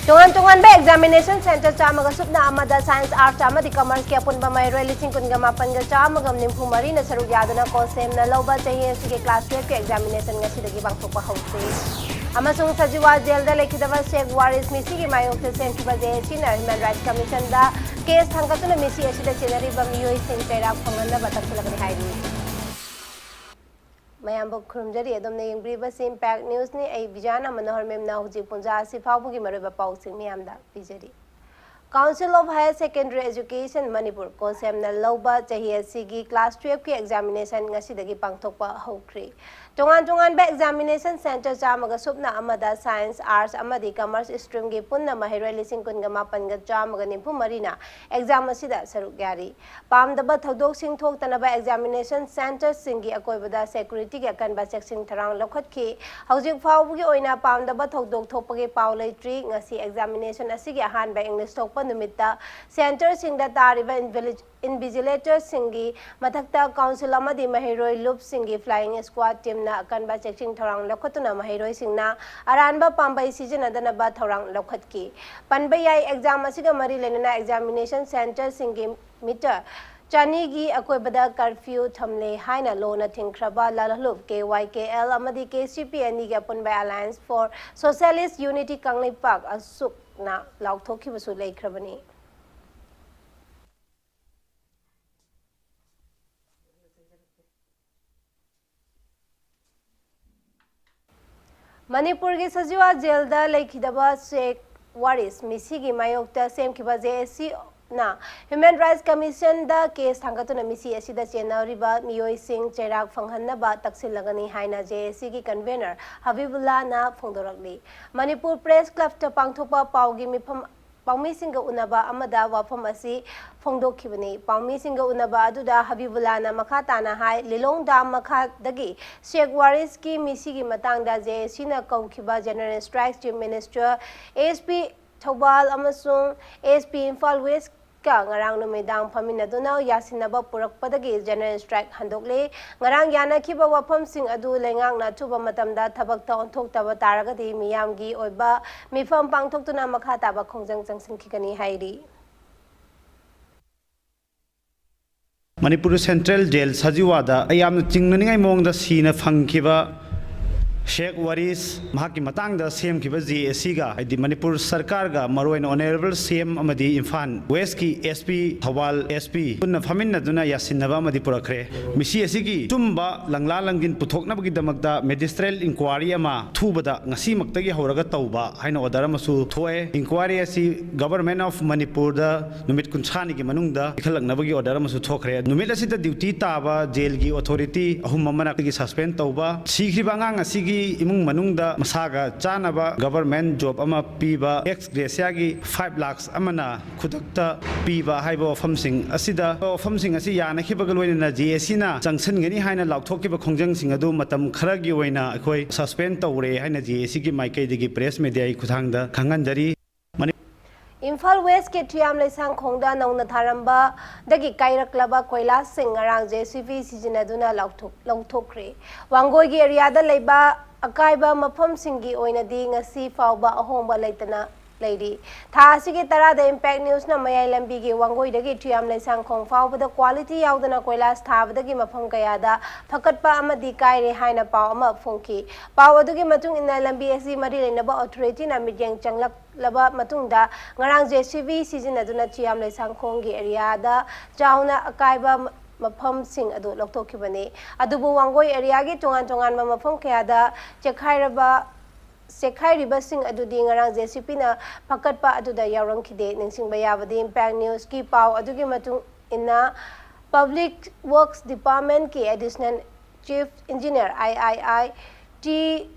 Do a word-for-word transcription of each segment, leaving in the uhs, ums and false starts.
ꯇꯣꯉꯥꯟ ꯇꯣꯉꯥꯟꯕ examination centre ꯆꯥꯝꯃꯒ ꯁꯨꯞꯅ ꯑꯃꯗ science, arts ꯑꯃꯗꯤ commerceꯀꯤ ꯑꯄꯨꯟꯕ ꯃꯍꯩꯔꯣꯏ ꯂꯤꯁꯤꯡ ꯀꯨꯟꯒ ꯃꯥꯄꯟꯒ ꯆꯥꯝꯃꯒ ꯅꯤꯐꯨ ꯃꯔꯤꯅ ꯁꯔꯨꯛ ꯌꯥꯗꯨꯅ ꯀꯣꯟꯁꯦꯝꯅ ꯂꯧꯕ ꯆꯍꯤ ꯑꯁꯤꯒꯤ class twelveꯀꯤ examination ꯉꯁꯤꯗꯒꯤ ꯄꯥꯡꯊꯣꯛꯄ ꯍꯧꯈ꯭ꯔꯦ꯫ ꯑꯃꯁꯨꯡ ꯁꯖꯤꯋꯥ ꯖꯦꯜꯗ ꯂꯩꯈꯤꯗꯕ ꯁꯦꯈ ꯋꯥꯔꯤꯁ ꯃꯤꯁꯤꯒꯤ ꯃꯥꯌꯣꯛꯇ ꯁꯦꯝꯈꯤꯕ JACꯅ Human Rights Commissionꯗ case ꯊꯥꯡꯒꯠꯇꯨꯅ ꯃꯤꯁꯤ ꯑꯁꯤꯗ ꯆꯦꯟꯅꯔꯤꯕ ꯃꯤꯑꯣꯏꯁꯤꯡ ꯆꯩꯔꯥꯛ ꯐꯪꯍꯟꯅꯕ ꯇꯛꯁꯤꯜꯂꯒꯅꯤ ꯍꯥꯏꯔꯤ꯫ ꯃꯌꯥꯝꯕꯨ ꯈꯨꯔꯨꯝꯖꯔꯤ꯫ ꯑꯗꯣꯝꯅ ꯌꯦꯡꯕꯤꯔꯤꯕꯁꯤ Impact Newsꯅꯤ꯫ ꯑꯩ ꯕꯤꯖꯥꯅ ꯃꯅꯣꯍꯔ ꯃꯦꯝꯅ ꯍꯧꯖꯤꯛ ꯄꯨꯡꯖꯥ ꯑꯁꯤ ꯐꯥꯎꯕꯒꯤ ꯃꯔꯨꯑꯣꯏꯕ ꯄꯥꯎꯁꯤꯡ ꯃꯤꯌꯥꯝꯗ ꯄꯤꯖꯔꯤ꯫ Council of Higher Secondary Education Manipur ꯀꯣꯟꯁꯦꯝꯅ ꯂꯧꯕ ꯆꯍꯤ ꯑꯁꯤꯒꯤ class twelveꯀꯤ examination ꯉꯁꯤꯗꯒꯤ ꯄꯥꯡꯊꯣꯛꯄ ꯍꯧꯈ꯭ꯔꯦ꯫ ꯇꯣꯉꯥꯟ ꯇꯣꯉꯥꯟꯕ examination centre ꯆꯥꯝꯃꯒ ꯁꯨꯞꯅ ꯑꯃꯗ science, arts ꯑꯃꯗꯤ commerce streamꯒꯤ ꯄꯨꯟꯅ ꯃꯍꯩꯔꯣꯏ ꯂꯤꯁꯤꯡ ꯀꯨꯟꯒ ꯃꯥꯄꯟꯒ ꯆꯥꯝꯃꯒ ꯅꯤꯐꯨ ꯃꯔꯤꯅ exam ꯑꯁꯤꯗ ꯁꯔꯨꯛ ꯌꯥꯔꯤ꯫ ꯄꯥꯝꯗꯕ ꯊꯧꯗꯣꯛꯁꯤꯡ ꯊꯣꯛꯇꯅꯕ examination centreꯁꯤꯡꯒꯤ ꯑꯀꯣꯏꯕꯗ securityꯒꯤ ꯑꯀꯟꯕ ꯆꯦꯛꯁꯤꯟ ꯊꯧꯔꯥꯡ ꯂꯧꯈꯠꯈꯤ꯫ ꯍꯧꯖꯤꯛ ꯐꯥꯎꯕꯒꯤ ꯑꯣꯏꯅ ꯄꯥꯝꯗꯕ ꯊꯧꯗꯣꯛ ꯊꯣꯛꯄꯒꯤ ꯄꯥꯎ ꯂꯩꯇ꯭ꯔꯤ꯫ ꯉꯁꯤ examination ꯑꯁꯤꯒꯤ ꯑꯍꯥꯟꯕ English ꯊꯣꯛꯄ ꯅꯨꯃꯤꯠꯇ centreꯁꯤꯡꯗ ꯇꯥꯔꯤꯕ invili-, invigilatorꯁꯤꯡꯒꯤ ꯃꯊꯛꯇ council ꯑꯃꯗꯤ ꯃꯍꯩꯔꯣꯏ ꯂꯨꯞꯁꯤꯡꯒꯤ flying squad teamꯅ ꯑꯀꯟꯕ ꯆꯦꯛꯁꯤꯟ ꯊꯧꯔꯥꯡ ꯂꯧꯈꯠꯇꯨꯅ ꯃꯍꯩꯔꯣꯏꯁꯤꯡꯅ ꯑꯔꯥꯟꯕ ꯄꯥꯝꯕꯩ ꯁꯤꯖꯤꯟꯅꯗꯅꯕ ꯊꯧꯔꯥꯡ ꯂꯧꯈꯠꯈꯤ꯫ ꯄꯟꯕ ꯌꯥꯏ, exam ꯑꯁꯤꯒ ꯃꯔꯤ ꯂꯩꯅꯅ examination centreꯁꯤꯡꯒꯤ meter ꯆꯅꯤꯒꯤ ꯑꯀꯣꯏꯕꯗ curfew ꯊꯝꯂꯦ ꯍꯥꯏꯅ ꯂꯣꯅ ꯊꯤꯡꯈ꯭ꯔꯕ ꯂꯥꯜꯍꯜꯂꯨꯞ KYKL ꯑꯃꯗꯤ KCP ꯑꯅꯤꯒꯤ ꯑꯄꯨꯟꯕ Alliance for Socialist Unity Kangleipak ꯑꯁꯨꯛꯅ ꯂꯥꯎꯊꯣꯛꯈꯤꯕꯁꯨ ꯂꯩꯈ꯭ꯔꯕꯅꯤ꯫ ꯃꯅꯤꯄꯨꯔꯒꯤ ꯁꯖꯤꯋꯥ ꯖꯦꯜꯗ ꯂꯩꯈꯤꯗꯕ ꯁꯦꯈ ꯋꯥꯔꯤꯁ ꯃꯤꯁꯤꯒꯤ ꯃꯥꯌꯣꯛꯇ ꯁꯦꯝꯈꯤꯕ JACꯅ Human Rights Commissionꯗ case ꯊꯥꯡꯒꯠꯇꯨꯅ ꯃꯤꯁꯤ ꯑꯁꯤꯗ ꯆꯦꯟꯅꯔꯤꯕ ꯃꯤꯑꯣꯏꯁꯤꯡ ꯆꯩꯔꯥꯛ ꯐꯪꯍꯟꯅꯕ ꯇꯛꯁꯤꯜꯂꯒꯅꯤ ꯍꯥꯏꯅ JACꯒꯤ convener ꯍꯕꯤꯕꯨꯜꯂꯥꯅ ꯐꯣꯡꯗꯣꯔꯛꯂꯤ꯫ ꯃꯅꯤꯄꯨꯔ Press Clubꯇ ꯄꯥꯡꯊꯣꯛꯄ ꯄꯥꯎꯒꯤ ꯃꯤꯐꯝ ꯄꯥꯎꯃꯤꯁꯤꯡꯒ ꯎꯅꯕ ꯑꯃꯗ ꯋꯥꯐꯝ ꯑꯁꯤ ꯐꯣꯡꯗꯣꯛꯈꯤꯕꯅꯤ꯫ ꯄꯥꯎꯃꯤꯁꯤꯡꯒ ꯎꯅꯕ ꯑꯗꯨꯗ ꯍꯕꯤꯕꯨꯜꯂꯥꯅ ꯃꯈꯥ ꯇꯥꯅ ꯍꯥꯏ, ꯂꯤꯂꯣꯡ dam ꯃꯈꯥꯗꯒꯤ ꯁꯦꯈ ꯋꯥꯔꯤꯁꯀꯤ ꯃꯤꯁꯤꯒꯤ ꯃꯇꯥꯡꯗ JACꯅ ꯀꯧꯈꯤꯕ General Strike Chief Minister, SP Thoubal ꯑꯃꯁꯨꯡ SP ꯏꯝꯐꯥꯜ West ꯀ ꯉꯔꯥꯡ ꯅꯨꯃꯤꯗꯥꯡ ꯐꯝꯃꯤꯟꯅꯗꯨꯅ ꯌꯥꯁꯤꯟꯅꯕ ꯄꯨꯔꯛꯄꯗꯒꯤ ꯖꯦꯅꯔꯦꯜ ꯁ꯭ꯇ꯭ꯔꯥꯏꯛ ꯍꯟꯗꯣꯛꯂꯦ꯫ ꯉꯔꯥꯡ ꯌꯥꯅꯈꯤꯕ ꯋꯥꯐꯝꯁꯤꯡ ꯑꯗꯨ ꯂꯩꯉꯥꯛꯅ ꯑꯊꯨꯕ ꯃꯇꯝꯗ ꯊꯕꯛꯇ ꯑꯣꯟꯊꯣꯛꯇꯕ ꯇꯥꯔꯒꯗꯤ ꯃꯤꯌꯥꯝꯒꯤ ꯑꯣꯏꯕ ꯃꯤꯐꯝ ꯄꯥꯡꯊꯣꯛꯇꯨꯅ ꯃꯈꯥ ꯇꯥꯕ ꯈꯣꯡꯖꯪ ꯆꯪꯁꯤꯟꯈꯤꯒꯅꯤ ꯍꯥꯏꯔꯤ꯫ ꯃꯅꯤꯄꯨꯔ ꯁꯦꯟꯇ꯭ꯔꯦꯜ ꯖꯦꯜ ꯁꯖꯤꯋꯥꯗ ꯌꯥꯝꯅ ꯆꯤꯡꯅꯅꯤꯡꯉꯥꯏ ꯃꯑꯣꯡꯗ ꯁꯤꯅ ꯐꯪꯈꯤꯕ ꯁꯦꯈ ꯋꯥꯔꯤꯁ, ꯃꯍꯥꯛꯀꯤ ꯃꯇꯥꯡꯗ ꯁꯦꯝꯈꯤꯕ ꯖꯦ ꯑꯦ ꯁꯤꯒ, ꯍꯥꯏꯗꯤ ꯃꯅꯤꯄꯨꯔ ꯁꯔꯀꯥꯔꯒ, ꯃꯔꯨꯑꯣꯏꯅ ꯑꯣꯅꯔꯦꯕꯜ ꯁꯤ ꯑꯦꯝ ꯑꯃꯗꯤ ꯏꯝꯐꯥꯜ ꯋꯦꯁꯀꯤ S P, Thoubal S P ꯄꯨꯟꯅ ꯐꯝꯃꯤꯟꯅꯗꯨꯅ ꯌꯥꯁꯤꯟꯅꯕ ꯑꯃꯗꯤ ꯄꯨꯔꯛꯈ꯭ꯔꯦ꯫ ꯃꯁꯤ ꯑꯁꯤꯒꯤ ꯑꯆꯨꯝꯕ ꯂꯪꯂꯥ ꯂꯪꯖꯤꯟ ꯄꯨꯊꯣꯛꯅꯕꯒꯤꯗꯃꯛꯇ ꯃꯦꯖꯤꯁꯇ꯭ꯔꯦꯠ ꯏꯟꯀ꯭ꯋꯥꯔꯤ ꯑꯃ ꯑꯊꯨꯕꯗ ꯉꯁꯤꯃꯛꯇꯒꯤ ꯍꯧꯔꯒ ꯇꯧꯕ ꯍꯥꯏꯅ ꯑꯣꯔꯗꯔ ꯑꯃꯁꯨ ꯊꯣꯛꯑꯦ꯫ ꯏꯟꯀ꯭ꯋꯥꯔꯤ ꯑꯁꯤ ꯒꯚꯔꯟꯃꯦꯟꯠ ꯑꯣꯐ ꯃꯅꯤꯄꯨꯔꯗ ꯅꯨꯃꯤꯠ ꯀꯨꯟꯊ꯭ꯔꯥꯅꯤꯒꯤ ꯃꯅꯨꯡꯗ ꯄꯤꯈꯠꯂꯛꯅꯕꯒꯤ ꯑꯣꯔꯗꯔ ꯑꯃꯁꯨ ꯊꯣꯛꯈ꯭ꯔꯦ꯫ ꯅꯨꯃꯤꯠ ꯑꯁꯤꯗ ꯗ꯭ꯌꯨꯇꯤ ꯇꯥꯕ ꯖꯦꯜꯒꯤ ꯑꯣꯊꯣꯔꯤꯇꯤ ꯑꯍꯨꯝ ꯑꯃꯅ ꯑꯩꯈꯣꯏꯒꯤ ꯁꯁꯄꯦꯟ ꯇꯧꯕ, ꯁꯤꯈ꯭ꯔꯤꯕ ꯑꯉꯥꯡ ꯑꯁꯤꯒꯤ ꯏꯃꯨꯡ ꯃꯅꯨꯡꯗ ꯃꯁꯥꯒ ꯆꯥꯅꯕ ꯒꯚꯔꯟꯃꯦꯟꯠ ꯖꯣꯕ ꯑꯃ ꯄꯤꯕ, ꯑꯦꯛꯁ ꯒ꯭ꯔꯦꯁꯤꯌꯥꯒꯤ ꯐꯥꯏꯚ ꯂꯥꯈꯁ ꯑꯃꯅ ꯈꯨꯗꯛꯇ ꯄꯤꯕ ꯍꯥꯏꯕ ꯋꯥꯐꯝꯁꯤꯡ ꯑꯁꯤꯗ, ꯋꯥꯐꯝꯁꯤꯡ ꯑꯁꯤ ꯌꯥꯅꯈꯤꯕꯒ ꯂꯣꯏꯅꯅ ꯖꯦ ꯑꯦ ꯁꯤꯅ ꯆꯪꯁꯤꯟꯒꯅꯤ ꯍꯥꯏꯅ ꯂꯥꯎꯊꯣꯛꯈꯤꯕ ꯈꯣꯡꯖꯪꯁꯤꯡ ꯑꯗꯨ ꯃꯇꯝ ꯈꯔꯒꯤ ꯑꯣꯏꯅ ꯑꯩꯈꯣꯏ ꯁꯁꯄꯦꯟ ꯇꯧꯔꯦ ꯍꯥꯏꯅ ꯖꯦ ꯑꯦ ꯁꯤꯒꯤ ꯃꯥꯏꯀꯩꯗꯒꯤ ꯄ꯭ꯔꯦꯁ ꯃꯦꯗꯤꯌꯥꯒꯤ ꯈꯨꯠꯊꯥꯡꯗ ꯈꯪꯍꯟꯖꯔꯤ꯫ ꯏꯝꯐꯥꯜ ꯋꯦꯁꯀꯤ ꯊꯨꯌꯥꯝ ꯂꯩꯁꯥꯡꯈꯣꯡꯗ ꯅꯧꯅ ꯊꯥꯔꯝꯕꯗꯒꯤ ꯀꯥꯏꯔꯛꯂꯕ ꯀꯣꯏꯂꯥꯁꯁꯤꯡ ꯉꯔꯥꯡ ꯖꯦ ꯁꯤ ꯕꯤ ꯁꯤꯖꯤꯟꯅꯗꯨꯅ ꯂꯧꯊꯣꯛ-, ꯂꯧꯊꯣꯛꯈ꯭ꯔꯦ꯫ ꯋꯥꯡꯒꯣꯏꯒꯤ ꯑꯦꯔꯤꯌꯥꯗ ꯂꯩꯕ ꯑꯀꯥꯏꯕ ꯃꯐꯝꯁꯤꯡꯒꯤ ꯑꯣꯏꯅꯗꯤ ꯉꯁꯤ ꯐꯥꯎꯕ ꯑꯍꯣꯡꯕ ꯂꯩꯇꯅ ꯂꯩꯔꯤ꯫ ꯊꯥ ꯑꯁꯤꯒꯤ ꯇꯔꯥꯗ ꯏꯝꯄꯦꯛ ꯅ꯭ꯌꯨꯁꯅ ꯃꯌꯥꯏ ꯂꯝꯕꯤꯒꯤ ꯋꯥꯡꯒꯣꯏꯗꯒꯤ ꯊꯨꯌꯥꯝ ꯂꯩꯁꯥꯡꯈꯣꯡ ꯐꯥꯎꯕꯗ ꯀ꯭ꯋꯥꯂꯤꯇꯤ ꯌꯥꯎꯗꯅ ꯀꯣꯏꯂꯥꯁ ꯊꯥꯕꯗꯒꯤ ꯃꯐꯝ ꯀꯌꯥꯗ ꯐꯀꯠꯄ ꯑꯃꯗꯤ ꯀꯥꯏꯔꯦ ꯍꯥꯏꯅ ꯄꯥꯎ ꯑꯃ ꯐꯣꯡꯈꯤ꯫ ꯄꯥꯎ ꯑꯗꯨꯒꯤ ꯃꯇꯨꯡ ꯏꯟꯅ, ꯂꯝꯕꯤ ꯑꯁꯤ ꯃꯔꯤ ꯂꯩꯅꯕ ꯑꯣꯊꯣꯔꯤꯇꯤꯅ ꯃꯤꯠꯌꯦꯡ ꯆꯪꯂꯛꯂꯕ ꯃꯇꯨꯡꯗ, ꯉꯔꯥꯡ ꯖꯦ ꯁꯤ ꯕꯤ ꯁꯤꯖꯤꯟꯅꯗꯨꯅ ꯊꯨꯌꯥꯝ ꯂꯩꯁꯥꯡꯈꯣꯡꯒꯤ ꯑꯦꯔꯤꯌꯥꯗ ꯆꯥꯎꯅ ꯑꯀꯥꯏꯕ ꯃꯐꯝꯁꯤꯡ ꯑꯗꯨ ꯂꯧꯊꯣꯛꯈꯤꯕꯅꯤ꯫ ꯑꯗꯨꯕꯨ ꯋꯥꯡꯒꯣꯏ ꯑꯦꯔꯤꯌꯥꯒꯤ ꯇꯣꯉꯥꯟ ꯇꯣꯉꯥꯟꯕ ꯃꯐꯝ ꯀꯌꯥꯗ ꯆꯦꯛꯈꯥꯏꯔꯕ ꯆꯦꯛꯈꯥꯏꯔꯤꯕꯁꯤꯡ ꯑꯗꯨꯗꯤ ꯉꯔꯥꯡ ꯖꯦ ꯁꯤ ꯕꯤꯅ ꯐꯀꯠꯄ ꯑꯗꯨꯗ ꯌꯥꯎꯔꯝꯈꯤꯗꯦ꯫ ꯅꯤꯡꯁꯤꯡꯕ ꯌꯥꯕꯗꯤ, ꯏꯝꯄꯦꯛ ꯅ꯭ꯌꯨꯁꯀꯤ ꯄꯥꯎ ꯑꯗꯨꯒꯤ ꯃꯇꯨꯡ ꯏꯟꯅ, ꯄꯕ꯭ꯂꯤꯛ ꯋꯔꯛꯁ ꯗꯤꯄꯥꯔꯠꯃꯦꯟꯠꯀꯤ additional chief engineer, I I I, T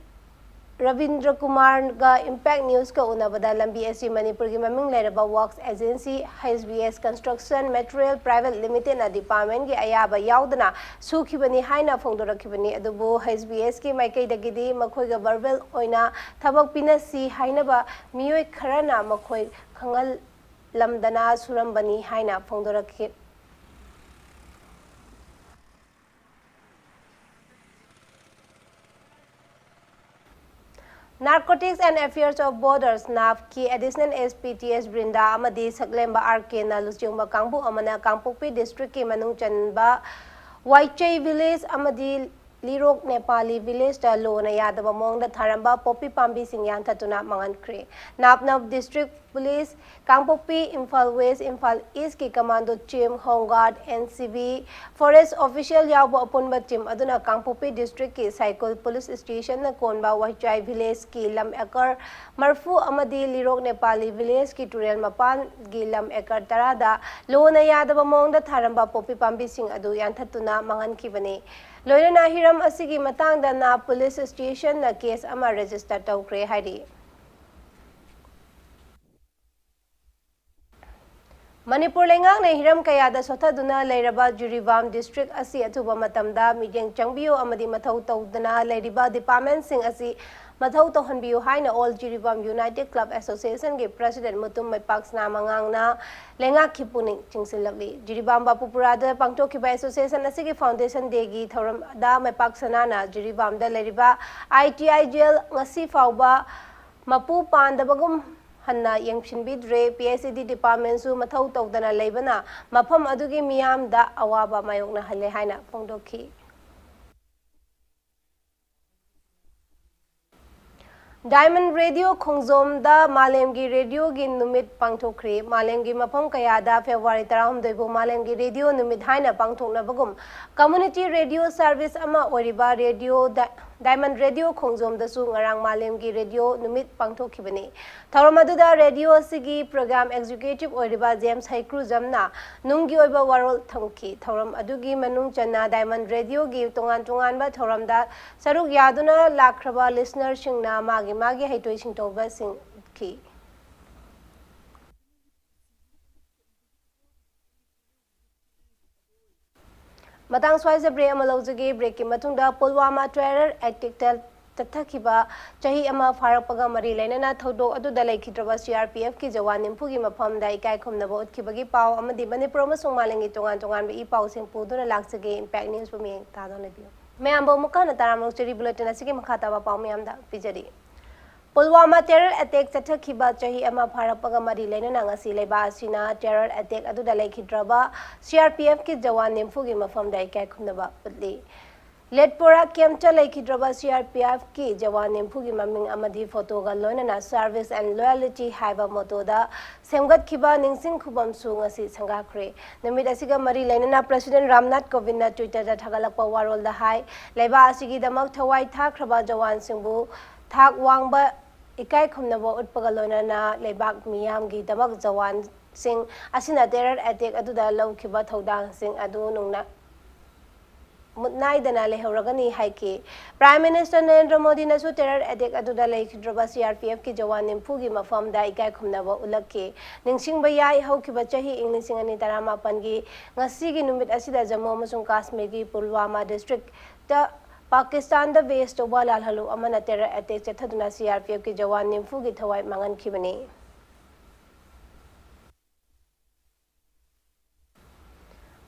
Rabindra ꯀꯨꯃꯥꯔꯒ ꯏꯝꯄꯦꯛ ꯅ꯭ꯌꯨꯁꯀ ꯎꯅꯕꯗ, ꯂꯝꯕꯤ ꯑꯁꯤ ꯃꯅꯤꯄꯨꯔꯒꯤ ꯃꯃꯤꯡ ꯂꯩꯔꯕ works agency, H B S construction material private ꯂꯤꯃꯤꯇꯦꯗꯅ ꯗꯤꯄꯥꯔꯠꯃꯦꯟꯠꯀꯤ ꯑꯌꯥꯕ ꯌꯥꯎꯗꯅ ꯁꯨꯈꯤꯕꯅꯤ ꯍꯥꯏꯅ ꯐꯣꯡꯗꯣꯔꯛꯈꯤꯕꯅꯤ꯫ ꯑꯗꯨꯕꯨ ꯍꯩꯆ ꯕꯤ ꯑꯦꯁꯀꯤ ꯃꯥꯏꯀꯩꯗꯒꯤꯗꯤ ꯃꯈꯣꯏꯒ ꯚꯔꯕꯦꯜ ꯑꯣꯏꯅ ꯊꯕꯛ ꯄꯤꯅꯁꯤ ꯍꯥꯏꯅꯕ ꯃꯤꯑꯣꯏ ꯈꯔꯅ ꯃꯈꯣꯏ ꯈꯪꯍꯜ-, ꯂꯝꯗꯅ ꯁꯨꯔꯝꯕꯅꯤ ꯍꯥꯏꯅ ꯐꯣꯡꯗꯣꯔꯛꯈꯤ꯫ Narcotics and Affairs of Borders, NAFBKI, Additional SP T S ꯕ꯭ꯔꯤꯟꯗꯥ ꯑꯃꯗꯤ ꯁꯛꯂꯦꯝꯕ ꯑꯥꯔ ꯀꯦꯅ ꯂꯨꯆꯤꯡꯕ ꯀꯥꯡꯕꯨ ꯑꯃꯅ ꯀꯥꯡꯄꯣꯛꯄꯤ ꯗꯤꯁꯇ꯭ꯔꯤꯛꯀꯤ ꯃꯅꯨꯡ ꯆꯟꯕ ꯋꯥꯏꯆꯩ ꯚꯤꯂꯦꯖ ꯑꯃꯗꯤ ꯂꯤꯔꯣꯛ ꯅꯦꯄꯥꯂꯤ ꯚꯤꯂꯦꯖꯇ ꯂꯣꯅ ꯌꯥꯗꯕ ꯃꯑꯣꯡꯗ ꯊꯥꯔꯝꯕ ꯄꯣꯄꯤ ꯄꯥꯝꯕꯤꯁꯤꯡ ꯌꯥꯟꯊꯠꯇꯨꯅ ꯃꯥꯡꯍꯟꯈ꯭ꯔꯦ꯫ ꯅꯥꯞꯅꯞ district police, Kangpokpi, Imphal west, Imphal ꯏꯁꯀꯤ commando team, home guard, N C B, forest official ꯌꯥꯎꯕ ꯑꯄꯨꯟꯕ ꯇꯤꯝ ꯑꯗꯨꯅ ꯀꯥꯡꯄꯣꯛꯄꯤ ꯗꯤꯁꯇ꯭ꯔꯤꯛꯀꯤ ꯁꯥꯏꯀꯨꯜ ꯄꯨꯂꯤꯁ ꯁ꯭ꯇꯦꯁꯟꯅ ꯀꯣꯟꯕ ꯋꯥꯏꯆꯥꯏ ꯚꯤꯂꯦꯖꯀꯤ ꯂꯝ ꯑꯦꯀꯔ ꯃꯔꯐꯨ ꯑꯃꯗꯤ ꯂꯤꯔꯣꯛ ꯅꯦꯄꯥꯂꯤ ꯚꯤꯂꯦꯖꯀꯤ ꯇꯨꯔꯦꯜ ꯃꯄꯥꯟꯒꯤ ꯂꯝ ꯑꯦꯀꯔ ꯇꯔꯥꯗ ꯂꯣꯅ ꯌꯥꯗꯕ ꯃꯑꯣꯡꯗ ꯊꯥꯔꯝꯕ ꯄꯣꯄꯤ ꯄꯥꯝꯕꯤꯁꯤꯡ ꯑꯗꯨ ꯌꯥꯟꯊꯠꯇꯨꯅ ꯃꯥꯡꯍꯟꯈꯤꯕꯅꯤ꯫ ꯂꯣꯏꯅꯅ ꯍꯤꯔꯝ ꯑꯁꯤꯒꯤ ꯃꯇꯥꯡꯗ ꯅꯥꯞ ꯄꯨꯂꯤꯁ ꯁ꯭ꯇꯦꯁꯟꯅ ꯀꯦꯁ ꯑꯃ ꯔꯦꯖꯤꯁꯇꯔ ꯇꯧꯈ꯭ꯔꯦ ꯍꯥꯏꯔꯤ꯫ ꯃꯅꯤꯄꯨꯔ ꯂꯩꯉꯥꯛꯅ ꯍꯤꯔꯝ ꯀꯌꯥꯗ ꯁꯣꯊꯗꯨꯅ ꯂꯩꯔꯕ ꯖꯤꯔꯤꯕꯥꯝ ꯗꯤꯁꯇ꯭ꯔꯤꯛ ꯑꯁꯤ ꯑꯊꯨꯕ ꯃꯇꯝꯗ ꯃꯤꯠꯌꯦꯡ ꯆꯪꯕꯤꯌꯨ ꯑꯃꯗꯤ ꯃꯊꯧ ꯇꯧꯗꯅ ꯂꯩꯔꯤꯕ ꯗꯤꯄꯥꯔꯠꯃꯦꯟꯁꯤꯡ ꯑꯁꯤ ꯃꯊꯧ ꯇꯧꯍꯟꯕꯤꯌꯨ ꯍꯥꯏꯅ ꯑꯣꯜ ꯖꯤꯔꯤꯕꯥꯝ ꯌꯨꯅꯥꯏꯇꯦꯗ ꯀ꯭ꯂꯕ ꯑꯦꯁꯣꯁꯤꯌꯦꯁꯟꯒꯤ ꯄ꯭ꯔꯁꯤꯗꯦꯟ ꯃꯨꯇꯨꯝ ꯃꯩꯄꯥꯛꯁꯅꯥ ꯃꯉꯥꯡꯅ ꯂꯩꯉꯥꯛꯀꯤ ꯄꯨꯛꯅꯤꯡ ꯆꯤꯡꯁꯤꯜꯂꯛꯂꯤ꯫ ꯖꯤꯔꯤꯕꯥꯝ ꯕꯥꯄꯨꯄꯨꯔꯥꯗ ꯄꯥꯡꯊꯣꯛꯈꯤꯕ ꯑꯦꯁꯣꯁꯤꯌꯦꯁꯟ ꯑꯁꯤꯒꯤ ꯐꯥꯎꯟꯗꯦꯁꯟ ꯗꯦꯒꯤ ꯊꯧꯔꯝꯗ ꯃꯩꯄꯥꯛꯁꯅꯥꯅ ꯖꯤꯔꯤꯕꯥꯝꯗ ꯂꯩꯔꯤꯕ ꯑꯥꯏ ꯇꯤ ꯑꯥꯏ ꯖꯦꯜ ꯉꯁꯤ ꯐꯥꯎꯕ ꯃꯄꯨ ꯄꯥꯟꯗꯕꯒꯨꯝ ꯍꯟꯅ ꯌꯦꯡꯁꯤꯟꯕꯤꯗ꯭ꯔꯦ꯫ ꯄꯤ ꯑꯩꯆ ꯏ ꯗꯤ ꯗꯤꯄꯥꯔꯠꯃꯦꯟꯁꯨ ꯃꯊꯧ ꯇꯧꯗꯅ ꯂꯩꯕꯅ ꯃꯐꯝ ꯑꯗꯨꯒꯤ ꯃꯤꯌꯥꯝꯗ ꯑꯋꯥꯕ ꯃꯥꯌꯣꯛꯅꯍꯜꯂꯦ ꯍꯥꯏꯅ ꯐꯣꯡꯗꯣꯛꯈꯤ꯫ ꯗꯥꯏꯃꯟ ꯔꯦꯗꯤꯑꯣ ꯈꯣꯡꯖꯣꯝꯗ ꯃꯥꯂꯦꯝꯒꯤ ꯔꯦꯗꯤꯑꯣꯒꯤ ꯅꯨꯃꯤꯠ ꯄꯥꯡꯊꯣꯛꯈ꯭ꯔꯤ꯫ ꯃꯥꯂꯦꯝꯒꯤ ꯃꯐꯝ ꯀꯌꯥꯗ ꯐꯦꯕ꯭ꯔꯨꯋꯥꯔꯤ ꯇꯔꯥꯍꯨꯝꯗꯣꯏꯕꯨ ꯃꯥꯂꯦꯝꯒꯤ ꯔꯦꯗꯤꯑꯣ ꯅꯨꯃꯤꯠ ꯍꯥꯏꯅ ꯄꯥꯡꯊꯣꯛꯅꯕꯒꯨꯝ, ꯀꯝꯃ꯭ꯌꯨꯅꯤꯇꯤ ꯔꯦꯗꯤꯑꯣ ꯁꯔꯚꯤꯁ ꯑꯃ ꯑꯣꯏꯔꯤꯕ ꯔꯦꯗꯤꯑꯣ ꯗꯥ-, ꯗꯥꯏꯃꯟ ꯔꯦꯗꯤꯑꯣ ꯈꯣꯡꯖꯣꯝꯗꯁꯨ ꯉꯔꯥꯡ ꯃꯥꯂꯦꯝꯒꯤ ꯔꯦꯗꯤꯑꯣ ꯅꯨꯃꯤꯠ ꯄꯥꯡꯊꯣꯛꯈꯤꯕꯅꯤ꯫ ꯊꯧꯔꯝ ꯑꯗꯨꯗ ꯔꯦꯗꯤꯑꯣ ꯑꯁꯤꯒꯤ ꯄ꯭ꯔꯣꯒ꯭ꯔꯥꯝ ꯑꯦꯛꯖꯤꯀ꯭ꯌꯨꯇꯤꯚ ꯑꯣꯏꯔꯤꯕ ꯖꯦꯝꯁ ꯍꯩꯀ꯭ꯔꯨꯖꯝꯅ ꯅꯨꯡꯒꯤ ꯑꯣꯏꯕ ꯋꯥꯔꯣꯜ ꯊꯝꯈꯤ꯫ ꯊꯧꯔꯝ ꯑꯗꯨꯒꯤ ꯃꯅꯨꯡ ꯆꯟꯅ ꯗꯥꯏꯃꯟ ꯔꯦꯗꯤꯑꯣꯒꯤ ꯇꯣꯉꯥꯟ ꯇꯣꯉꯥꯟꯕ ꯊꯧꯔꯝꯗ ꯁꯔꯨꯛ ꯌꯥꯗꯨꯅ ꯂꯥꯛꯈ꯭ꯔꯕ ꯂꯤꯁꯅꯔꯁꯤꯡꯅ ꯃꯥꯒꯤ ꯃꯥꯒꯤ ꯍꯩꯊꯣꯏ ꯁꯤꯡꯊꯣꯏꯕꯁꯤꯡ ꯎꯠꯈꯤ꯫ ꯃꯇꯥꯡ ꯁ꯭ꯋꯥꯏꯁꯤꯗ ꯕ꯭ꯔꯦꯛ ꯑꯃ ꯂꯧꯖꯒꯦ꯫ ꯕ꯭ꯔꯦꯛꯀꯤ ꯃꯇꯨꯡꯗ ꯄꯨꯜꯋꯥꯃꯥ ꯇꯦꯔꯔ ꯑꯦꯇꯦꯛꯇ ꯆꯠꯊꯈꯤꯕ ꯆꯍꯤ ꯑꯃ ꯐꯥꯔꯛꯄꯒ ꯃꯔꯤ ꯂꯩꯅꯅ ꯊꯧꯗꯣꯛ ꯑꯗꯨꯗ ꯂꯩꯈꯤꯗ꯭ꯔꯕ CRPFꯀꯤ ꯖꯋꯥꯟ ꯅꯤꯐꯨꯒꯤ ꯃꯐꯝꯗ ꯏꯀꯥꯏ ꯈꯨꯝꯅꯕ ꯎꯠꯈꯤꯕꯒꯤ ꯄꯥꯎ ꯑꯃꯗꯤ ꯃꯅꯤꯄꯨꯔ ꯑꯃꯁꯨꯡ ꯃꯥꯂꯦꯝꯒꯤ ꯇꯣꯉꯥꯟ ꯇꯣꯉꯥꯟꯕ ꯏ ꯄꯥꯎꯁꯤꯡ ꯄꯨꯗꯨꯅ ꯂꯥꯛꯆꯒꯦ꯫ Impact Newsꯄꯨ ꯃꯤꯠꯌꯦꯡ ꯇꯥꯗꯨꯅ ꯂꯩꯕꯤꯌꯨ꯫ ꯃꯌꯥꯝꯕꯨ ꯑꯃꯨꯛ ꯍꯟꯅ ꯇꯔꯥꯃꯔꯨ ꯆꯦꯔꯤ bulletin ꯑꯁꯤꯒꯤ ꯃꯈꯥ ꯇꯥꯕ ꯄꯥꯎ ꯃꯌꯥꯝꯗ ꯄꯤꯖꯔꯤ꯫ ꯄꯨꯜꯋꯥꯃꯥ terror attack ꯆꯠꯊꯈꯤꯕ ꯆꯍꯤ ꯑꯃ ꯐꯥꯔꯛꯄꯒ ꯃꯔꯤ ꯂꯩꯅꯅ ꯉꯁꯤ ꯂꯩꯕꯥꯛ ꯑꯁꯤꯅ terror attack ꯑꯗꯨꯗ ꯂꯩꯈꯤꯗ꯭ꯔꯕ CRPFꯀꯤ ꯖꯋꯥꯟ ꯅꯤꯐꯨꯒꯤ ꯃꯐꯝꯗ ꯏꯀꯥꯏ ꯈꯨꯝꯅꯕ ꯎꯠꯂꯤ꯫ ꯂꯦꯠꯄꯣꯔꯥ campꯇ ꯂꯩꯈꯤꯗ꯭ꯔꯕ CRPFꯀꯤ ꯖꯋꯥꯟ ꯅꯤꯐꯨꯒꯤ ꯃꯃꯤꯡ ꯑꯃꯗꯤ photoꯒ ꯂꯣꯏꯅꯅ Service and Loyalty ꯍꯥꯏꯕ mottoꯗ ꯁꯦꯝꯒꯠꯈꯤꯕ ꯅꯤꯡꯁꯤꯡ ꯈꯨꯕꯝꯁꯨ ꯉꯁꯤ ꯁꯪꯒꯥꯈ꯭ꯔꯦ꯫ ꯅꯨꯃꯤꯠ ꯑꯁꯤꯒ ꯃꯔꯤ ꯂꯩꯅꯅ President ꯔꯥꯝꯅꯥꯊ ꯀꯣꯕꯤꯟꯗꯅ Twitterꯗ ꯊꯥꯒꯠꯂꯛꯄ ꯋꯥꯔꯣꯜꯗ ꯍꯥꯏ, ꯂꯩꯕꯥꯛ ꯑꯁꯤꯒꯤꯗꯃꯛ ꯊꯋꯥꯏ ꯊꯥꯈ꯭ꯔꯕ ꯖꯋꯥꯟꯁꯤꯡꯕꯨ ꯊꯥꯛ ꯋꯥꯡꯕ ꯏꯀꯥꯏ ꯈꯨꯝꯅꯕ ꯎꯠꯄꯒ ꯂꯣꯏꯅꯅ ꯂꯩꯕꯥꯛ ꯃꯤꯌꯥꯝꯒꯤꯗꯃꯛ ꯖꯋꯥꯟꯁꯤꯡ ꯑꯁꯤꯅ terror attack ꯑꯗꯨꯗ ꯂꯧꯈꯤꯕ ꯊꯧꯗꯥꯡꯁꯤꯡ ꯑꯗꯨ ꯅꯨꯡꯅ ꯃꯨꯠ ꯅꯥꯏꯗꯅ ꯂꯩꯍꯧꯔꯒꯅꯤ ꯍꯥꯏꯈꯤ꯫ Prime Minister Narendra ꯃꯣꯗꯤꯅꯁꯨ terror attack ꯑꯗꯨꯗ ꯂꯩꯈꯤꯗ꯭ꯔꯕ CRPFꯀꯤ ꯖꯋꯥꯟ ꯅꯤꯐꯨꯒꯤ ꯃꯐꯝꯗ ꯏꯀꯥꯏ ꯈꯨꯝꯅꯕ ꯎꯠꯂꯛꯈꯤ꯫ ꯅꯤꯡꯁꯤꯡꯕ ꯌꯥꯏ, ꯍꯧꯈꯤꯕ ꯆꯍꯤ ꯏꯪ ꯂꯤꯁꯤꯡ ꯑꯅꯤ ꯇꯔꯥꯃꯥꯄꯟꯒꯤ ꯉꯁꯤꯒꯤ ꯅꯨꯃꯤꯠ ꯑꯁꯤꯗ ꯖꯝꯃꯨ ꯑꯃꯁꯨꯡ ꯀꯥꯁꯃꯤꯔꯒꯤ ꯄꯨꯜꯋꯥꯃꯥ districtꯇ ꯄꯥꯀꯤꯁꯇꯥꯟꯗ base ꯇꯧꯕ ꯂꯥꯜꯍꯜꯂꯨ ꯑꯃꯅ terror attack ꯆꯠꯊꯗꯨꯅ CRPFꯀꯤ ꯖꯋꯥꯟ ꯅꯤꯐꯨꯒꯤ ꯊꯋꯥꯏ ꯃꯥꯡꯍꯟꯈꯤꯕꯅꯤ꯫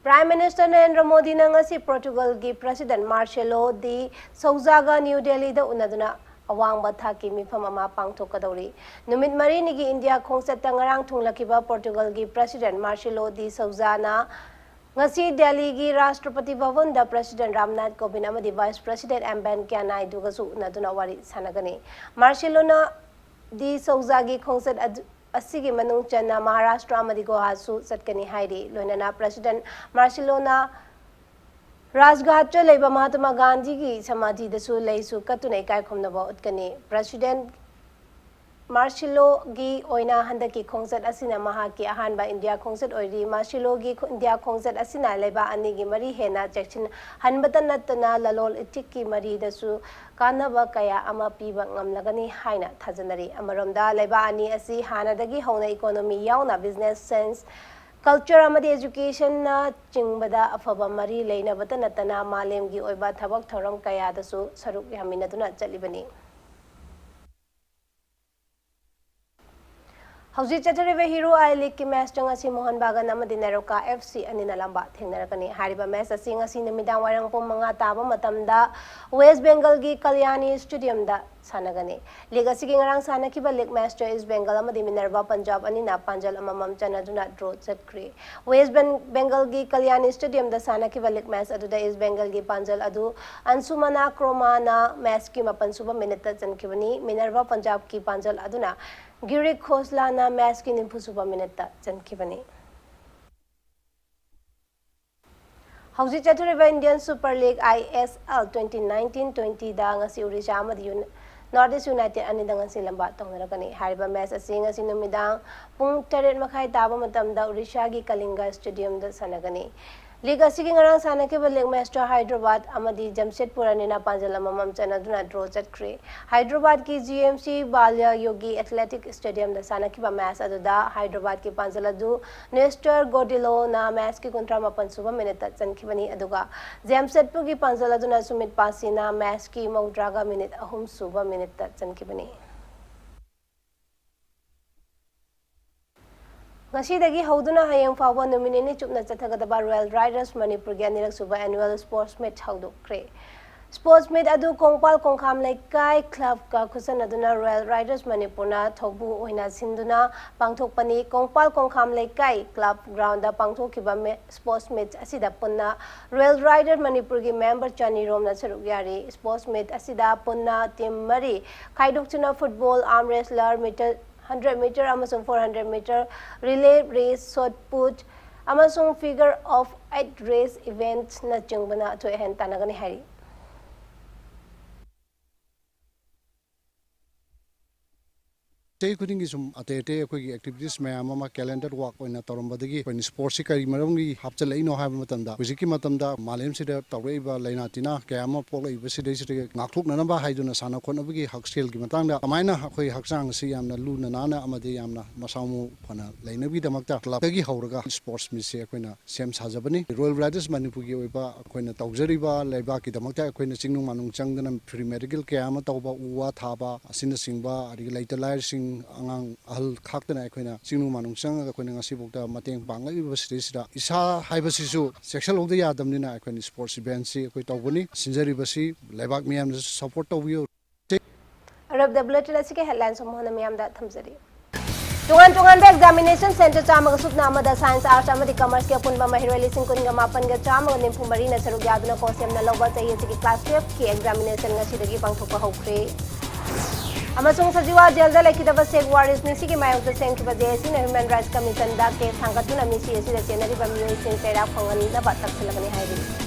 Prime Minister ꯅꯔꯦꯟꯗ꯭ꯔ ꯃꯣꯗꯤꯅ ꯉꯁꯤ ꯄꯣꯔꯇꯨꯒꯜꯒꯤ President ꯃꯥꯔꯁꯦꯂꯣ ꯗꯤ ꯁꯧꯖꯥꯒ ꯅ꯭ꯌꯨ ꯗꯦꯜꯂꯤꯗ ꯎꯅꯗꯨꯅ ꯑꯋꯥꯡꯕ ꯊꯥꯛꯀꯤ ꯃꯤꯐꯝ ꯑꯃ ꯄꯥꯡꯊꯣꯛꯀꯗꯧꯔꯤ꯫ ꯅꯨꯃꯤꯠ ꯃꯔꯤꯅꯤꯒꯤ ꯏꯟꯗꯤꯌꯥ ꯈꯣꯡꯆꯠꯇ ꯉꯔꯥꯡ ꯊꯨꯡꯂꯈꯤꯕ ꯄꯣꯔꯇꯨꯒꯜꯒꯤ President ꯃꯥꯔꯁꯦꯂꯣ ꯗꯤ ꯁꯧꯖꯥꯅ ꯉꯁꯤ ꯗꯦꯜꯂꯤꯒꯤ ꯔꯥꯁꯇ꯭ꯔꯄꯇꯤ ꯚꯕꯟꯗ President ꯔꯥꯝꯅꯥꯊ ꯀꯣꯕꯤꯟꯗ ꯑꯃꯗꯤ Vice President ꯑꯦꯝ ꯚꯦꯟꯀꯌꯥ ꯅꯥꯏꯗꯨꯒꯁꯨ ꯎꯅꯗꯨꯅ ꯋꯥꯔꯤ ꯁꯥꯟꯅꯒꯅꯤ꯫ ꯃꯥꯔꯁꯦꯂꯣꯅ ꯗꯤ ꯁꯧꯖꯥꯒꯤ ꯈꯣꯡꯆꯠ ꯑꯗꯨ, ꯑꯁꯤꯒꯤ ꯃꯅꯨꯡ ꯆꯟꯅ ꯃꯍꯥꯔꯥꯁꯇ꯭ꯔ ꯑꯃꯗꯤ ꯒꯣꯋꯥꯁꯨ ꯆꯠꯀꯅꯤ ꯍꯥꯏꯔꯤ꯫ ꯂꯣꯏꯅꯅ President ꯃꯥꯔꯁꯦꯂꯣꯅ ꯔꯥꯖꯘꯥꯠꯇ ꯂꯩꯕ ꯃꯍꯥꯇꯃꯥ ꯒꯥꯟꯙꯤꯒꯤ ꯁꯃꯥꯙꯤꯗꯁꯨ ꯂꯩꯁꯨ ꯀꯠꯇꯨꯅ ꯏꯀꯥꯏ ꯈꯨꯝꯅꯕ ꯎꯠꯀꯅꯤ꯫ President ꯃꯥꯔꯁꯤꯂꯣꯒꯤ ꯑꯣꯏꯅ ꯍꯟꯗꯛꯀꯤ ꯈꯣꯡꯆꯠ ꯑꯁꯤꯅ ꯃꯍꯥꯛꯀꯤ ꯑꯍꯥꯟꯕ ꯏꯟꯗꯤꯌꯥ ꯈꯣꯡꯆꯠ ꯑꯣꯏꯔꯤ꯫ ꯃꯥꯔꯁꯤꯂꯣꯒꯤ ꯈꯣ-, ꯏꯟꯗꯤꯌꯥ ꯈꯣꯡꯆꯠ ꯑꯁꯤꯅ ꯂꯩꯕꯥꯛ ꯑꯅꯤꯒꯤ ꯃꯔꯤ ꯍꯦꯟꯅ ꯆꯦꯛꯁꯤꯟꯍꯟꯕꯇ ꯅꯠꯇꯅ ꯂꯂꯣꯟ ꯏꯇꯤꯛꯀꯤ ꯃꯔꯤꯗꯁꯨ ꯀꯥꯟꯅꯕ ꯀꯌꯥ ꯑꯃ ꯄꯤꯕ ꯉꯝꯂꯒꯅꯤ ꯍꯥꯏꯅ ꯊꯥꯖꯅꯔꯤ꯫ ꯑꯃꯔꯣꯝꯗ ꯂꯩꯕꯥꯛ ꯑꯅꯤ ꯑꯁꯤ ꯍꯥꯟꯅꯗꯒꯤ ꯍꯧꯅ economy ꯌꯥꯎꯅ business sense Culture ꯑꯃꯗꯤ educationꯅ ꯆꯤꯡꯕꯗ ꯑꯐꯕ ꯃꯔꯤ ꯂꯩꯅꯕꯇ ꯅꯠꯇꯅ ꯃꯥꯂꯦꯝꯒꯤ ꯑꯣꯏꯕ ꯊꯕꯛ ꯊꯧꯔꯝ ꯀꯌꯥꯗꯁꯨ ꯁꯔꯨꯛ ꯌꯥꯃꯤꯟꯅꯗꯨꯅ ꯆꯠꯂꯤꯕꯅꯤ꯫ ꯍꯧꯖꯤꯛ ꯆꯠꯊꯔꯤꯕ Hero I Leagueꯀꯤ matchꯇ ꯉꯁꯤ ꯃꯣꯍꯟ ꯕꯥꯒꯥꯟ ꯑꯃꯗꯤ ꯅꯦꯔꯣꯀꯥ F C ꯑꯅꯤꯅ ꯂꯝꯕꯥ ꯊꯦꯡꯅꯔꯛꯀꯅꯤ꯫ ꯍꯥꯏꯔꯤꯕ match ꯑꯁꯤ ꯉꯁꯤ ꯅꯨꯃꯤꯗꯥꯡ ꯋꯥꯏꯔꯝ ꯄꯨꯡ ꯃꯉꯥ ꯇꯥꯕ ꯃꯇꯝꯗ West Bengalꯒꯤ ꯀꯂꯌꯥꯅꯤ Stadiumꯗ ꯁꯥꯟꯅꯒꯅꯤ꯫ League ꯑꯁꯤꯒꯤ ꯉꯔꯥꯡ ꯁꯥꯟꯅꯈꯤꯕ league matchꯇ East Bengal ꯑꯃꯗꯤ Minerva Punjab ꯑꯅꯤꯅ ꯄꯥꯟꯖꯜ ꯑꯃꯃꯝ ꯆꯟꯅꯗꯨꯅ draw ꯆꯠꯈ꯭ꯔꯦ꯫ West Ben-, Bengalꯒꯤ ꯀꯂꯌꯥꯅꯤ Stadiumꯗ ꯁꯥꯟꯅꯈꯤꯕ league match ꯑꯗꯨꯗ East Bengalꯒꯤ ꯄꯥꯟꯖꯜ ꯑꯗꯨ ꯑꯟꯁꯨꯃꯅꯥ ꯀ꯭ꯔꯣꯃꯥꯅ matchꯀꯤ ꯃꯥꯄꯟ ꯁꯨꯕ minuteꯇ ꯆꯟꯈꯤꯕꯅꯤ꯫ Minerva Punjabꯀꯤ ꯄꯥꯟꯖꯜ ꯑꯗꯨꯅ ꯒꯤꯔꯤꯛ ꯈꯣꯁꯂꯥꯅ matchꯀꯤ ꯅꯤꯐꯨ ꯁꯨꯕ minuteꯇ ꯆꯟꯈꯤꯕꯅꯤ꯫ ꯍꯧꯖꯤꯛ ꯆꯠꯊꯔꯤꯕ Indian Super League I S L twenty nineteen twentyꯗ ꯉꯁꯤ Odisha ꯑꯃꯗꯤ ꯌꯨꯅ-, North East United ꯑꯅꯤꯗ ꯉꯁꯤ ꯂꯝꯕꯥ ꯇꯧꯅꯔꯛꯀꯅꯤ꯫ ꯍꯥꯏꯔꯤꯕ match ꯑꯁꯤ ꯉꯁꯤ ꯅꯨꯃꯤꯗꯥꯡ ꯄꯨꯡ ꯇꯔꯦꯠ ꯃꯈꯥꯏ ꯇꯥꯕ ꯃꯇꯝꯗ Odishaꯒꯤ Kalinga Stadiumꯗ ꯁꯥꯟꯅꯒꯅꯤ꯫ League ꯑꯁꯤꯒꯤ ꯉꯔꯥꯡ ꯁꯥꯟꯅꯈꯤꯕ league matchꯇ Hyderabad ꯑꯃꯗꯤ Jamshedpur ꯑꯅꯤꯅ ꯄꯥꯟꯖꯜ ꯑꯃꯃꯝ ꯆꯟꯅꯗꯨꯅ draw ꯆꯠꯈ꯭ꯔꯦ꯫ Hyderabadꯀꯤ G M C Balliyogi Athletic Stadiumꯗ ꯁꯥꯟꯅꯈꯤꯕ match ꯑꯗꯨꯗ Hyderabadꯀꯤ ꯄꯥꯟꯖꯜ ꯑꯗꯨ Nestor Godilona matchꯀꯤ ꯀꯨꯟꯊ꯭ꯔꯥ ꯃꯥꯄꯟ ꯁꯨꯕ minuteꯇ ꯆꯟꯈꯤꯕꯅꯤ, ꯑꯗꯨꯒ Jamshedpurꯒꯤ ꯄꯥꯟꯖꯜ ꯑꯗꯨꯅ Sumit Pasiꯅ matchꯀꯤ ꯃꯧꯗ꯭ꯔꯥꯒ minute ꯑꯍꯨꯝ ꯁꯨꯕ minuteꯇ ꯆꯟꯈꯤꯕꯅꯤ꯫ ꯉꯁꯤꯗꯒꯤ ꯍꯧꯗꯨꯅ ꯍꯌꯦꯡ ꯐꯥꯎꯕ ꯅꯨꯃꯤꯠ ꯅꯤꯅꯤ ꯆꯨꯞꯅ ꯆꯠꯊꯒꯗꯕ Royal Riders ꯃꯅꯤꯄꯨꯔꯒꯤ ꯑꯅꯤꯔꯛ ꯁꯨꯕ annual sports meet ꯍꯧꯗꯣꯛꯈ꯭ꯔꯦ꯫ Sports meet ꯑꯗꯨ ꯀꯣꯡꯄꯥꯜ ꯀꯣꯡꯈꯥꯝ ꯂꯩꯀꯥꯏ clubꯀ ꯈꯨꯠꯁꯝꯅꯗꯨꯅ Royal Riders ꯃꯅꯤꯄꯨꯔꯅ ꯊꯧꯕꯨ ꯑꯣꯏꯅ ꯁꯤꯟꯗꯨꯅ ꯄꯥꯡꯊꯣꯛꯄꯅꯤ꯫ ꯀꯣꯡꯄꯥꯜ ꯀꯣꯡꯈꯥꯝ ꯂꯩꯀꯥꯏ club groundꯗ ꯄꯥꯡꯊꯣꯛꯈꯤꯕ ꯃꯦ-, sports meet ꯑꯁꯤꯗ ꯄꯨꯟꯅ Royal Riders ꯃꯅꯤꯄꯨꯔꯒꯤ member ꯆꯅꯤꯔꯣꯝꯅ ꯁꯔꯨꯛ ꯌꯥꯔꯤ꯫ Sports meet ꯑꯁꯤꯗ ꯄꯨꯟꯅ team ꯃꯔꯤ ꯈꯥꯏꯗꯣꯛꯇꯨꯅ football, arm wrestler, meter, hundred meter ꯑꯃꯁꯨꯡ four hundred meter relay race, shot put, ꯑꯃꯁꯨꯡ figure of eight race eventꯅꯆꯤꯡꯕꯅ ꯑꯊꯣꯏ ꯑꯍꯦꯟ ꯇꯥꯟꯅꯒꯅꯤ ꯍꯥꯏꯔꯤ꯫ ꯆꯍꯤ ꯈꯨꯗꯤꯡꯒꯤ ꯁꯨꯝ ꯑꯇꯩ ꯑꯇꯩ ꯑꯩꯈꯣꯏꯒꯤ ꯑꯦꯛꯇꯤꯚꯤꯇꯤꯁ ꯃꯌꯥꯝ ꯑꯃ ꯀꯦꯂꯦꯟꯗꯔ ꯋꯥꯛ ꯑꯣꯏꯅ ꯇꯧꯔꯝꯕꯗꯒꯤ ꯑꯩꯈꯣꯏꯅ ꯁ꯭ꯄꯣꯔꯠꯁꯤ ꯀꯔꯤ ꯃꯔꯝꯒꯤ ꯍꯥꯞꯆꯤꯜꯂꯛꯏꯅꯣ ꯍꯥꯏꯕ ꯃꯇꯝꯗ, ꯍꯧꯖꯤꯛꯀꯤ ꯃꯇꯝꯗ ꯃꯥꯂꯦꯝꯁꯤꯗ ꯇꯧꯔꯛꯏꯕ ꯂꯥꯏꯅꯥ ꯇꯤꯟꯅꯥ ꯀꯌꯥ ꯑꯃ ꯄꯣꯛꯂꯛꯏꯕꯁꯤꯗꯩꯁꯤꯗꯒꯤ ꯉꯥꯛꯊꯣꯛꯅꯅꯕ ꯍꯥꯏꯗꯨꯅ ꯁꯥꯟꯅ ꯈꯣꯠꯅꯕꯒꯤ ꯍꯛꯁꯦꯜꯒꯤ ꯃꯇꯥꯡꯗ ꯀꯃꯥꯏꯅ ꯑꯩꯈꯣꯏ ꯍꯛꯆꯥꯡ ꯑꯁꯤ ꯌꯥꯝꯅ ꯂꯨꯅ ꯅꯥꯟꯅ ꯑꯃꯗꯤ ꯌꯥꯝꯅ ꯃꯁꯥ ꯃꯎ ꯐꯅ ꯂꯩꯅꯕꯒꯤꯗꯃꯛꯇ ꯀ꯭ꯂꯕꯇꯒꯤ ꯍꯧꯔꯒ ꯁ꯭ꯄꯣꯔꯠꯁ ꯃꯤꯠꯁꯦ ꯑꯩꯈꯣꯏꯅ ꯁꯦꯝ ꯁꯥꯖꯕꯅꯤ꯫ ꯔꯣꯌꯦꯜ ꯕ꯭ꯔꯥꯗꯔꯁ ꯃꯅꯤꯄꯨꯔꯒꯤ ꯑꯣꯏꯕ ꯑꯩꯈꯣꯏꯅ ꯇꯧꯖꯔꯤꯕ ꯂꯩꯕꯥꯛꯀꯤꯗꯃꯛꯇ ꯑꯩꯈꯣꯏꯅ ꯆꯤꯡꯅꯨꯡ ꯃꯥꯅꯨꯡ ꯆꯪꯗꯅ ꯐ꯭ꯔꯤ ꯃꯦꯗꯤꯀꯦꯜ ꯀꯌꯥ ꯑꯃ ꯇꯧꯕ, ꯎ ꯋꯥ ꯊꯥꯕ ꯑꯁꯤꯅꯆꯤꯡꯕ, ꯑꯗꯒꯤ ꯂꯩꯇ ꯂꯥꯏꯔꯁꯤꯡ, ꯑꯉꯥꯡ ꯑꯍꯜ ꯈꯥꯛꯇꯅ ꯑꯩꯈꯣꯏꯅ ꯆꯤꯡꯅꯨꯡ ꯃꯥꯅꯨꯡ ꯆꯪꯉꯒ ꯑꯩꯈꯣꯏꯅ ꯉꯁꯤꯐꯥꯎꯗ ꯃꯇꯦꯡ ꯄꯥꯡꯂꯛꯂꯤꯕꯁꯤꯗꯩꯁꯤꯗ ꯏꯁꯥ ꯍꯥꯏꯕꯁꯤꯁꯨ ꯆꯦꯛꯁꯤꯜꯍꯧꯗ ꯌꯥꯗꯕꯅꯤꯅ ꯑꯩꯈꯣꯏꯅ ꯁ꯭ꯄꯣꯔꯠꯁ ꯏꯚꯦꯟꯁꯤ ꯑꯩꯈꯣꯏ ꯇꯧꯕꯅꯤ꯫ ꯁꯤꯟꯖꯔꯤꯕꯁꯤ ꯂꯩꯕꯥꯛ ꯃꯤꯌꯥꯝꯅꯁꯨ ꯁꯄꯣꯔꯠ ꯇꯧꯕꯤꯌꯨ꯫ ꯑꯔꯣꯏꯕꯗ ꯕꯨꯂꯦꯇꯤꯟ ꯑꯁꯤꯒꯤ ꯍꯦꯗꯂꯥꯏꯟꯁ ꯑꯃꯨꯛ ꯍꯟꯅ ꯃꯤꯌꯥꯝꯗ ꯊꯝꯖꯔꯤ꯫ ꯇꯣꯉꯥꯟ ꯇꯣꯉꯥꯟꯕ ꯑꯦꯛꯖꯥꯃꯤꯅꯦꯁꯟ ꯁꯦꯟꯇꯔ ꯆꯥꯝꯃꯒ ꯁꯨꯞꯅ ꯑꯃꯗ ꯁꯥꯏꯟꯁ, ꯑꯥꯔꯠꯁ ꯑꯃꯗꯤ ꯀꯃꯔꯁꯀꯤ ꯑꯄꯨꯟꯕ ꯃꯍꯩꯔꯣꯏ ꯂꯤꯁꯤꯡ ꯀꯨꯟꯒ ꯃꯥꯄꯟꯒ ꯆꯥꯝꯃꯒ ꯅꯤꯐꯨ ꯃꯔꯤꯅ ꯁꯔꯨꯛ ꯌꯥꯗꯨꯅ ꯀꯣ ꯁꯦꯝꯅ ꯂꯧꯕ ꯆꯍꯤ ꯑꯁꯤꯒꯤ ꯀ꯭ꯂꯥꯁ ꯇꯨꯌꯦꯜꯐꯀꯤ ꯑꯦꯛꯖꯥꯃꯤꯅꯦꯁꯟ ꯉꯁꯤꯗꯒꯤ ꯄꯥꯡꯊꯣꯛꯄ ꯍꯧꯈ꯭ꯔꯦ꯫ ꯑꯃꯁꯨꯡ ꯁꯖꯤꯋꯥ ꯖꯦꯜꯗ ꯂꯩꯈꯤꯗꯕ ꯁꯦꯈ ꯋꯥꯔꯤꯁ ꯃꯤꯁꯤꯒꯤ ꯃꯥꯌꯣꯛꯇ ꯁꯦꯝꯈꯤꯕ ꯖꯦ ꯑꯦ ꯁꯤꯅ ꯍ꯭ꯌꯨꯃꯦꯟ ꯔꯥꯏꯠꯁ ꯀꯃꯤꯁꯟꯗ ꯀꯦꯁ ꯊꯥꯡꯒꯠꯇꯨꯅ ꯃꯤꯁꯤ ꯑꯁꯤꯗ ꯆꯦꯟꯅꯔꯤꯕ ꯃꯤꯑꯣꯏꯁꯤꯡ ꯆꯩꯔꯥꯛ ꯐꯪꯍꯟꯅꯕ ꯇꯛꯁꯤꯜꯂꯒꯅꯤ ꯍꯥꯏꯔꯤ꯫